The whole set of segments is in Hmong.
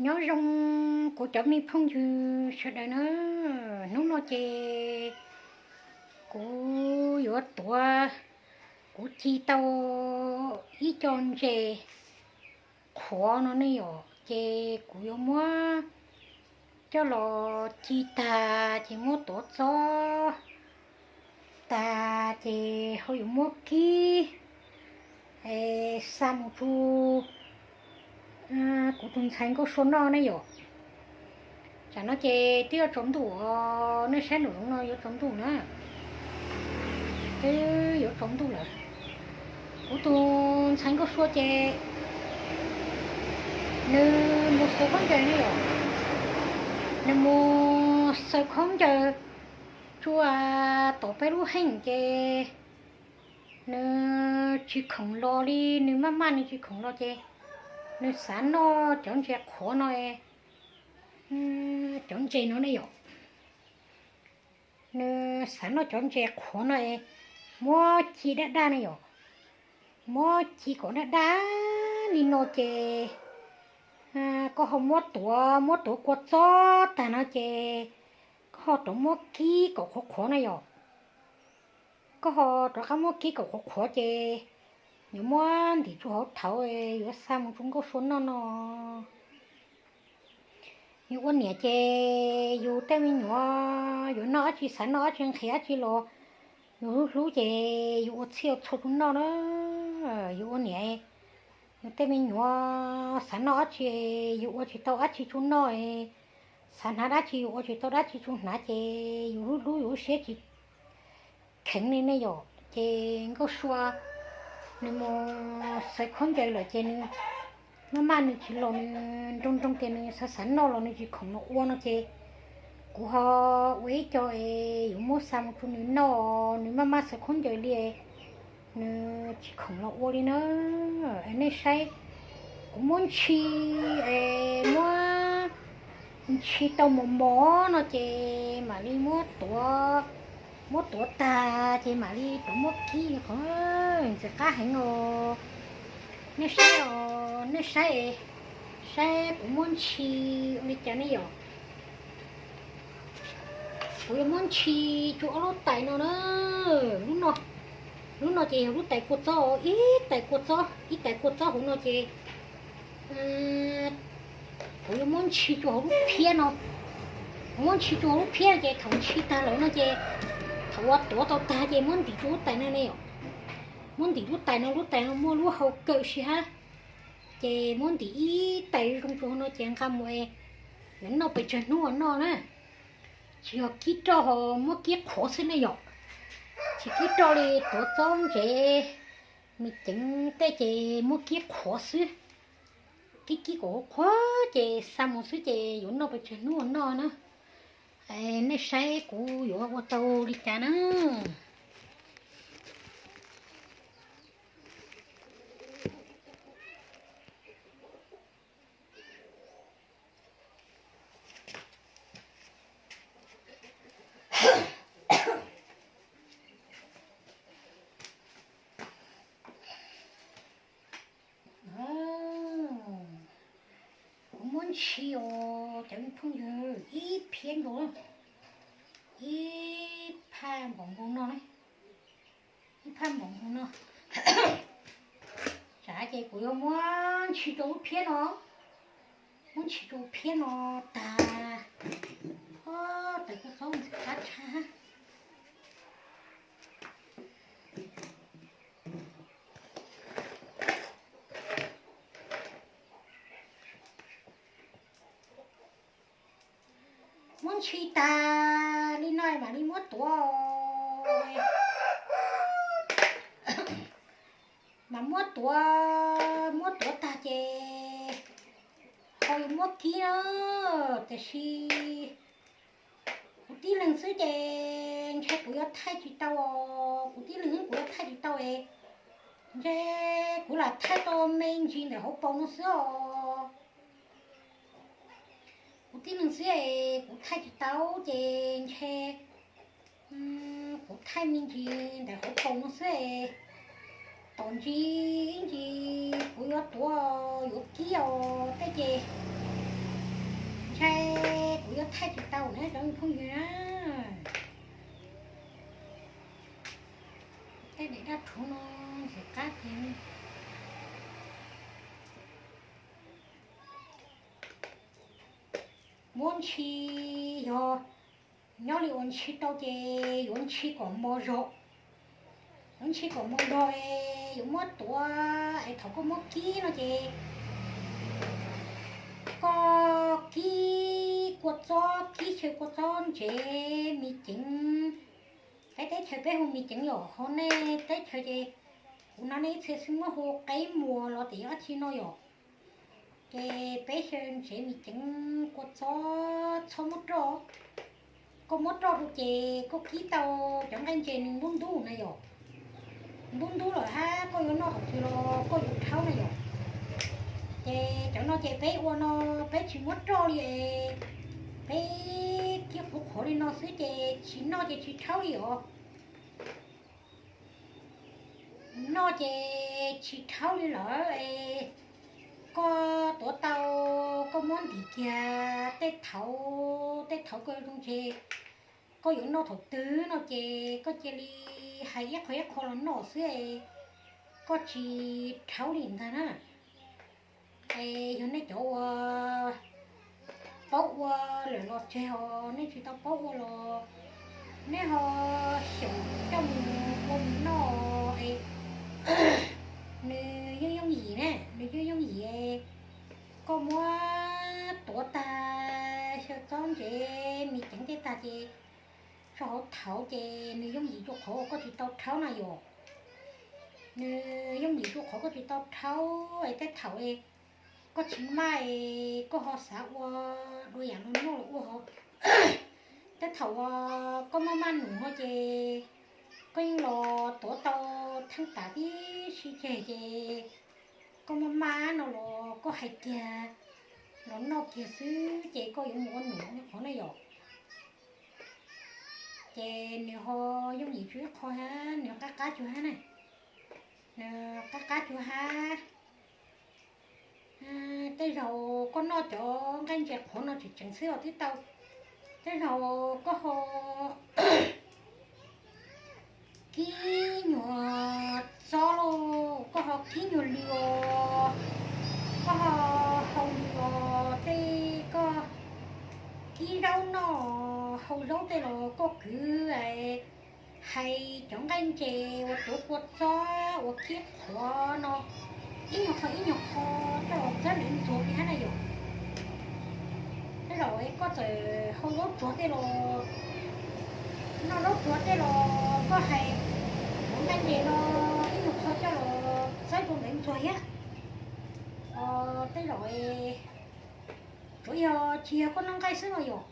Nyob zoo kuv cov me phooj ywg sawv daws na, hnub no ces kuv yuav tuav, kuv ci tau ib co ntses qhuav no ne yom, ces kuv yuav muab coj los ci tag ces muab tuav txob tag ces ho yuav muab kib xa mus rau kuv tus ntxhais Nkauj Sua noj ne yom. Tsam no ces twb yuav tsaus ntuj os, nej saib nraum zoov no yuav tsaus ntuj na, twb yuav tsaus ntuj lawm. Kuv tus ntxhais Nkauj Sua ces nws mus xaws khaub ncaws ne yom, nws mus xaws khaub ncaws rau tom peb lub heej ces nws tsis khoom los li, nws maj maj nws tsis khoom los ces nws xav noj cov ntses qhuav no, cov ntses no ne yom. Nws xav noj cov ntses qhuav no es muab ci daj daj ne yom, muab ci kom daj daj li no ces koj ho muab tuav, muab tuav kua txob tag no ces koj ho rov muab kib kom qhuav qhuav na yom. Koj ho rov qab muab kib kom qhuav qhuav ces yuav muab ntim tsuj hauv thauv yuav xa mus rau Nkauj Sua noj no. Yus ua niam ces yus tej me nyuam yuav noj dab tsi, xav noj dab tsi, nqhis dab tsi los yus hlub hlub ces yus ua txhij ua txhua rau noj na. Yus ua niam, yus tej me nyuam xav noj dab tsi, yus ua tsis tau dab tsi rau noj, xav hnav dab tsi yus ua tsis tau dab tsi rau hnav ces yus hlub hlub yus lub siab tsis kheev li ne yom. Ces Nkauj Sua nws mus xaws khaub ncaws lawm ces nws maj maj nws tsis los, nws nroo nroo tias nws xav xav noj los nws tsis khoom los ua no ces kuv ho ua ib co es yuav muab xa mus rau nws noj, nws maj maj xaws khaub ncaws li, nws tsis khoom los ua li na. Nej saib, kuv muab ntshis, muab ntshis tau mos mos no ces mam li muab tuav, muab tuav tag ces mam li rov muab kib qhov ntxim qab heev os. Nej saib os, nej saib, saib kuv muab ntshis ua li cas ne yom. Kuv yuav muab ntshis rau ob lub tais no na. Lub no, lub no ces yog lub tais kua txob, ib tais kua txob, ib tais kua txob hauv no ces kuv yuav muab ntshis rau hauv lub phiab no. Muab ntshis rau hauv lub phiab no ces thaum ntshis tag lawm no ces thaum uas tuav tau tag ces muab ntim rau lub tais no ne yom. Muab ntim lub tais no, lub tais no muaj lub hau kaw si hab. Ces muab ntim ib tais zoo rau hauv no ces nqa mus es yuav noj pes tsawg hnub ua noj na. Tsis yog kib roj ho muab kib qhuav xwb ne yom. Tsis kib roj li, tuav txob ntsev me ceev tej ces muab kib qhuav xwb. Kib kib kom qhuav ces xa mus xwb ces yuav noj pes tsawg hnub ua noj na. Nej saib kuv yuav ua tau li cas na. Kuv muab ntshis os cov me phooj ywg, ib phiab nkaus, ib phaj npaum nkaus no, ib phaj npaum nkaus no. Tsam ces kuv yuav muab ntshis rau lub phiab no, muab ntshis rau lub phiab no tag, tais kua txob ntxim qab tshaj. Muab ntshis tas li no mam li muab tuav. Mas muab tuav, muab tuav tag ces ho yuav muab kib na. Tiam sis kuv tib leeg xwb ces ntshe kuv yuav thaij tsis tau os. Kuv tib leeg kuv yuav thaij tsis tau es ntshe kuv lam thaij tau me ntsis ntawm hauv paus no xwb os. Kuv tib leeg xwb es kuv thaij tsis tau ces ntshe kuv thaij me ntsis ntawm hauv paus no xwb es tom ntsis ib ntsis kuv yuav tuav yuav kib os tej ces Ntshai kuv yuav thaij tsis tau na cov phooj ywg na. Tej daim dab rhuv no ntxim qab tiag. Muab ntshis, yog nyob li uas ntshis tau ces yuav ntshis kom mos zog. Yuav ntshis kom mos zog es yuav muab tuav es thaum koj muab kib no ces koj kib kua txob, kib xyaw kua txob ntsev mis ceev. Peb teb chaws peb hu mis ceev yom, ho nej teb chaws ces kuv hnov nej ib txhia xwb muab hu qeb muas los tias yog dab tsi no yom. Ces peb xyaw ntsev mis ceev kua txob txhob muab roj. Koj muab roj rau ces koj kib tau cov nqaij ntses nws ntub ntub na yom. Ntub ntub lawm hab koj yuav noj thaum twg los koj yuav rhaub na yom. Ces cov no ces peb ua no peb tsis muab roj li es peb kib qhuav qhuav li no xwb ces tsis noj ces tsis rhaub li os. Noj ces tsis rhaub li lawm es koj tuav tau, koj muab ntim kiag tej thaud, tej thaud koj zoo ntshe koj yuav noj thaum twg no ces koj cia li hais ib qho ib qho los noj xwb es koj tsis rhaub li ntag na. Es yog nej cov uas paub ua lawm los tseg, ho nej tsis tau paub ua los nej ho xyaum coj mus ua mus noj es nws yeej yooj yim na, nws yeej yooj yim. Koj muab tuav tag, xyaw txob ntsev mis ceev tej tag ces tso hauv thaud ces nws yooj yim rau qhov koj tsis tau rhaub na yom. Nws yooj yim rau qhov koj tsis tau rhaub es tej thaum koj tsis maj es koj ho xav ua dua yam no noj los ua ho. Tej thaum uas koj maj maj num no ces koj yeej los tuav tau theej tas tib si ceg ces koj maj maj no los koj hais kiag los noj kiag xwb ces koj yuav mus ua num qhov na yom. Ces nws ho yooj yim tsuas ib qho hab, nws qab qab tsuas hab na. Nws qab qab tsuas hab. Tej zaum koj noj cov nqaij ntses qhuav no tseem tseem xwb os twb tau. Tej zaum koj ho kib nyuag txob lauj, koj ho kib nyuag lws os, koj ho hau lws os, tej koj kib zaub noj hau zaub tej los koj kwv hais cov nqaij ntses uas tuav kua txob uas kib qhuav no ib nyuag qho ib nyuag qho coj los txawb ntawv ntxuag li hab na yom. Tej zaum koj txawm hau zaub tsuag tej los, noj zaub tsuag tej los koj hais cov nqaij ntses no ib nyuag qho coj los txawb rau ntawv ntxuag thiab. Tej zaum tsuav yog tsis yog koj noj nqaij xwb no yom.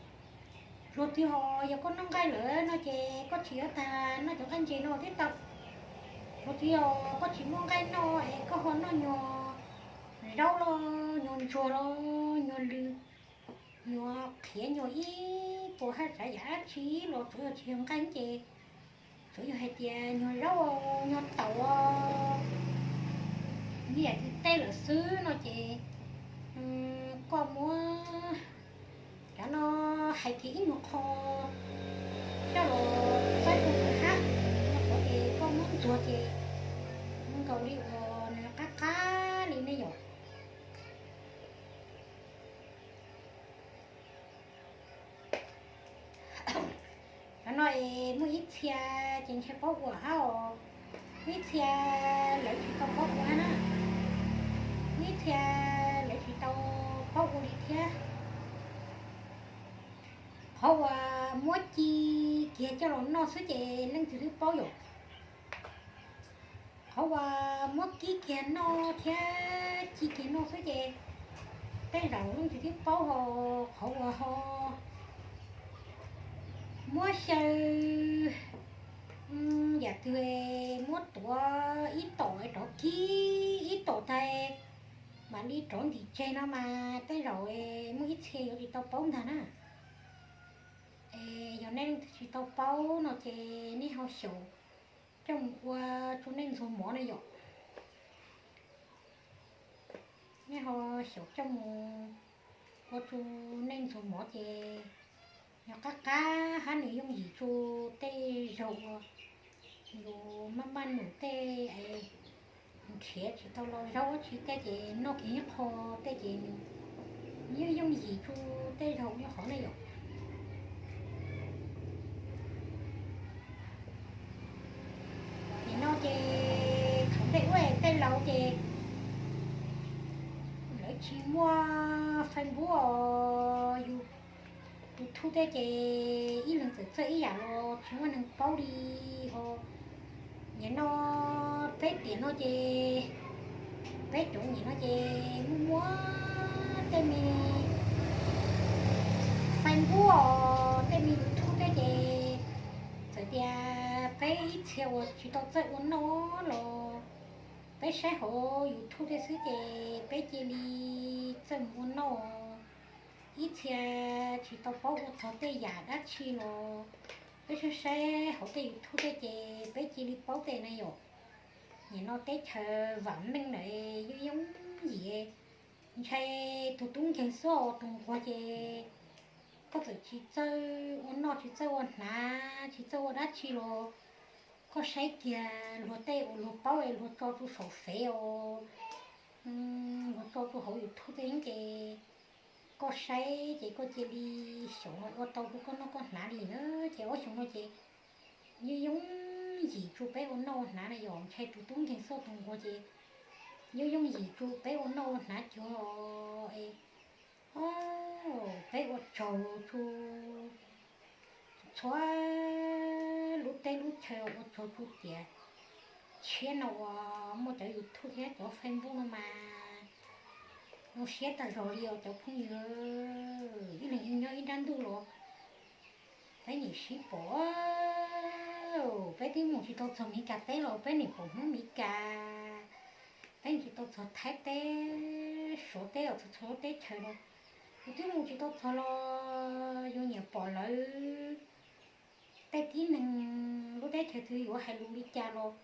Luag twg ho yog koj noj nqaij lawm no ces koj tsis yuav tag noj cov nqaij ntses no thiab tau. Luag twg yog koj tsis muaj nqaij noj es koj ho noj nyuag zaub los nyuag ntsuag los nyuag lws, nyuag qhiav nyuag ib puas haj tsav yam dab tsi los tsuav yog tsis yog nqaij ces tsuav yog hais tias nyuag zaub nyuag taum ib yam twg tej lawm xwb no ces koj muab cov no hais kiag ib nyuag qho coj los txawb rau ntawv hab, no qhov es koj muab ntxuag ces zoo nkaus li uas nws qab qab li ne yom. Cov no es muaj ib txhia ces ntshe paub ua hab os, muaj ib txhia lawv tsis tau paub ua hab na, muaj ib txhia lawv tsis tau paub ua li thiab. Qhov uas muab ci kiag coj los noj xwb ces leej twg twb paub yom. Qhov uas muab kib kiag noj thiab ci kiag noj xwb ces tej zaum leej twg twb paub ho, qhov uas ho muab xyaw yam twg muab tuav ib tom rov kib ib tom tag mam li rov ntim tseg no mas tej zaum muaj ib txhia yuav tsis tau paub ntag na. Es yog nej leej twg tsis tau paub no ces nej ho xyaum coj mus ua rau nej ntxuag mov na yom. Nej ho xyaum coj mus Ua rau neej ntxuag mov ces nws qab qab hab nws yooj yim rua tej zaug uas yus maj maj num tej es nrhiav tsis tau los zaub dab tsi tej ces noj kiag ib qho tej ces nws yooj yooj yim rua tej zaug nyob qhov na yom. Nim no ces thaum ntej ub tej laus ces lawv tsis muaj Facebook os, YouTube tej ces ib leeg txawm txawj ib yam los tsis muaj neeg paub li os. Nim no peb tiam no ces peb cov nim no ces muaj muaj tej me Facebook os tej me YouTube tej ces txawm tias peb ib txhia uas tsis tau txawj ua noj los peb saib hauv YouTube tej xwb ces peb cia li txawj mus ua noj. Ib txhia tsis tau paub ua txog tej yam dab tsi los peb saib saib hauv tej YouTube tej ces peb cia li paub tej na yom. Nim no teb chaws vam meej lawm yooj yooj yim, ntshai tus tub nkeeg xwb os tus nquag ces koj txawm tsis txawj ua noj tsis txawj ua hnav tsis txawj ua dab tsi los koj saib kiag luag tej uas luag paub es luag tso rau saum Fev os, luag tso rau hauv YouTube tej ces koj saib ces koj cia li xyaum los ua tau rau koj noj koj hnav li na. Ces ob xyoo no ces yooj yooj yim rua peb ua noj ua hnav na yom, ntshai tus tub nkeeg xwb tus nquag ces yooj yooj yim rua peb ua noj ua hnav cuag es peb ua tsaug rua txhua lub teb lub chaw, ua tsaug rua tiam tshiab no uas muaj cov YouTube thiab cov Facebook no mas zoo siab tag zog li os cov phooj ywg. Ib leeg ib nyob ib nrab ntuj los peb nim sib pom, peb twb mus tsis tau txog Meskas teb los peb nim pom Hmoob Meskas, peb nim tsis tau txog Thaib teb, Suav teb os, txhua txhua lub teb chaws los yus twb mus tsis tau txog los yus nyiam pom lawv tej tib neeg lub teb chaws twg yuav hais lus li cas los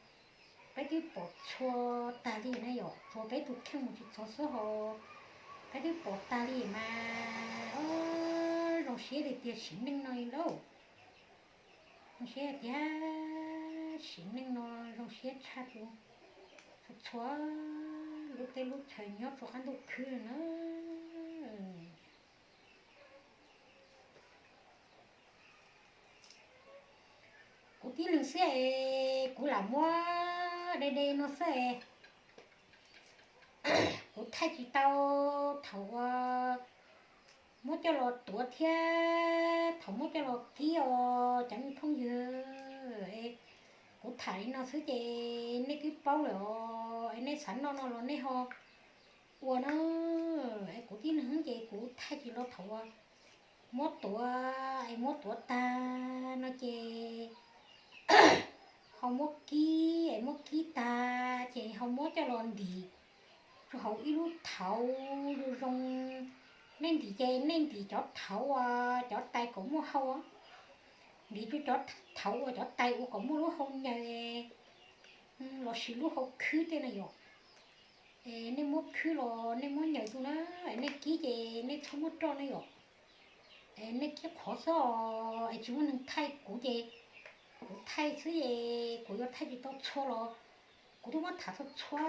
peb twb pom txhua tag li na yom, tsuas peb tus kheej mus tsis txog xwb hos peb twb pom tag li mas. Zoo siab tiag tiag sim neej no li lauj. Zoo siab tiag, sim neej no zoo siab tshaj rua txhua txhua lub teb lub chaws nyob rua qab ntuj khwb na. Kuv tib leeg xwb es kuv lam muab de de no xwb es kuv thaij tsis tau thaum uas muab coj los tuav thiab thaum muab coj los kib os cov me phooj ywg. Kuv tham li no xwb ces nej twb paub lawm os, es nej xav noj no los nej ho ua na. Es kuv tib leeg ces kuv thaij tsis los thaum uas muab tuav es muab tuav tag no ces ho muab kib es muab kib tag ces ho muab coj los ntim rau hauv ib lub thauv zoo zoo. Nej ntim ces nej ntim cov thauv uas cov tais kom muaj hau, ntim rau cov thauv uas cov tais ua kom muaj lub hau nyaws lossis lub hau khwb tej na yom. Es nej muab khwb los nej muab nyaws rau na, es nej kib ces nej txhob muab roj na yom. Es nej kib qhuav xwb os, es tsis muaj neeg thaij kuv ces kuv thaij xwb es kuv yuav thaij tsis tau txhua los kuv twb muab tham txhua txhua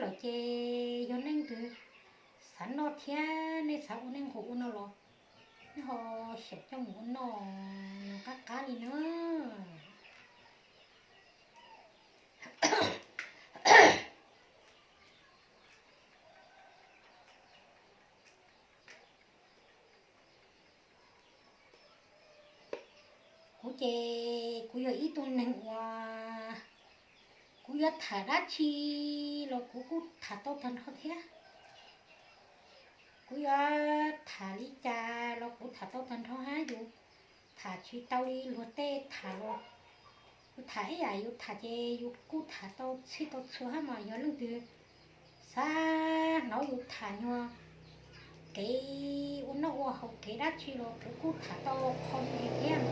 lawm ces yog nej leej twg xav noj thiab nej xav ua nej nqus ua no los nej ho xyaum coj mus ua noj qab qab li na. Kuv ces kuv yog ib tug neeg uas kuv yuav tham dab tsi los kuv kuj tham tau tag nrho thiab. Kuv yuav tham li cas los kuv tham tau tag nrho hab, yus tham tsis tau li luag tej tham los yus tham ib yam yus tham ces yus kuj tham tau txhij tau txhua hab mas. Yog leej twg xav hnov yus tham nyuag kev ua noj ua haus kev dab tsi los kuv kuj tham tau qho ntawd thiab.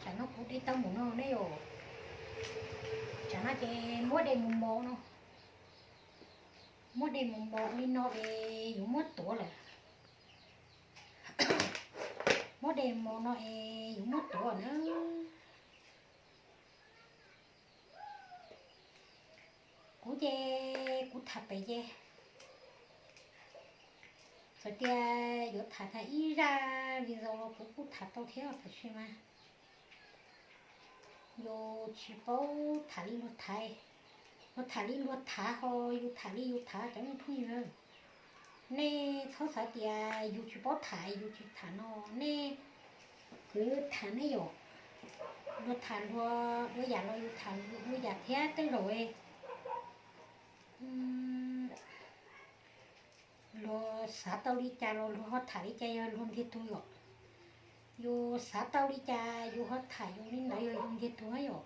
Tsam no kuv de tau mus no ne yom. Tsam no ces muab de mus mos no, muab de mus mos li no es yuav muab tuav lawm. Muab de mos no es yuav muab tuav na. Kuv ces kuv tham pem ces txawm tias yuav tham tag ib zaj video los kuv kuj tham tau thiab, tab sis mas yus tsis paub tham li luag tham, luag tham li luag tham ho yus tham li yus tham cov me phooj ywg. Nej txhob xav tias yus tsis paub tham yus tsis tham no, nej kwv tham nej yom. Luag tham luag ua yam los yus tham yus ua yam thiab tej zaum luag xav tau li cas los luag ho tham li cas yog luag ntiag tug yom. Yus xav tau li cas yus ho tham yus li ntawd yog yus ntiag tug yom.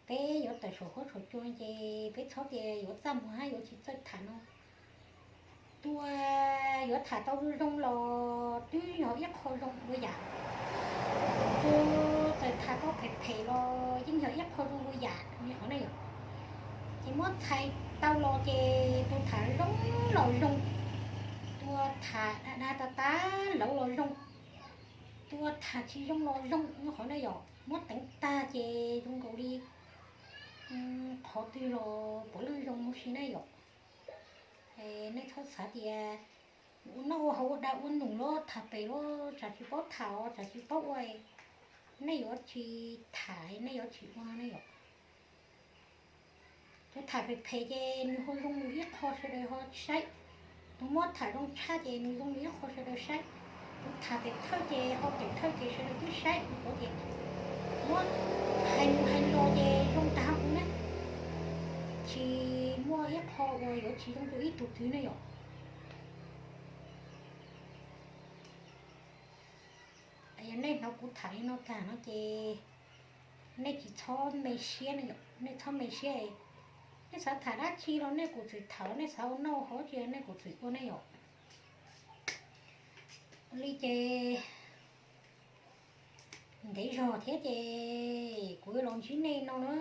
Peb yuav tawm saum huab saum cua ces peb txhob tias yuav txaj muag hab yuav tsis txawj tham no. Tua yuav tham tau zoo zoo los twb yog ib qho zoo dua yam, tua txawm tham tau phem phem los yeej yog ib qho zoo dua yam li qhov ne yom. Ces muab txhais tau los ces tus tham zoo los zoo, tua tham dag dag tas tas lawv los zoo, tua tham tsis zoo los zoo qhov ne yom. Muab teev tag ces zoo nkaus li qhov twg los puav leej zoo huv si ne yom. Nej txhob xav tias ua noj ua haus ua dag ua num los tham pem los tsam tsis paub tham os tsam tsis paub ua, nej yuav tsis tham nej yuav tsis ua no ne yom. Tus tham phem phem ces nws ho zoo nws ib qho sawv daws ho saib, tus muab tham zoo tshaj ces nws zoo nws ib qho sawv daws saib, tus tham pem thawj ces ho pem thawj ces sawv daws twb saib, ua tias muab hais mus hais los ces zoo tag huv ne, tsis muaj ib qho uas yuav tsis zoo rau ib tug twg ne yom. Yog nej hnov kuv tham li no tag no ces nej tsis txhob me siab ne yom, nej txhob me siab. Nej xav tham dab tsi los nej kuj txwm tham, nej xav ua noj ua haus tsi los nej kuj txwm ua ne yom. Li ces ntev zog thiab ces kuv yuav los ntsib nej no na.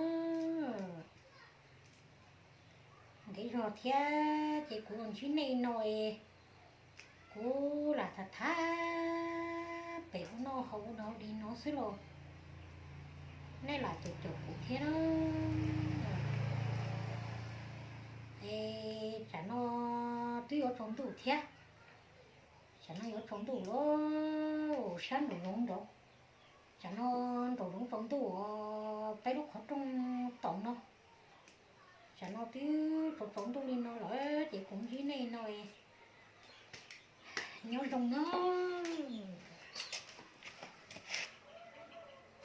Ntev zog thiab ces kuv los ntsib nej no es kuv lam tham tham pem ua noj haus ua num li no xwb los nej lam caum caum kuv thiab na. Es tsam no twb yuav tsaus ntuj thiab, tsam no yuav tsaus ntuj lawm, sab nraum zoov nraud. Tsam no nraum zoov tsaus ntuj os, peb lub qhov rooj taum no. Tsam no twb tsaus tsaus ntuj li no lawm ces kuv ntsib nej no nyob zoo na.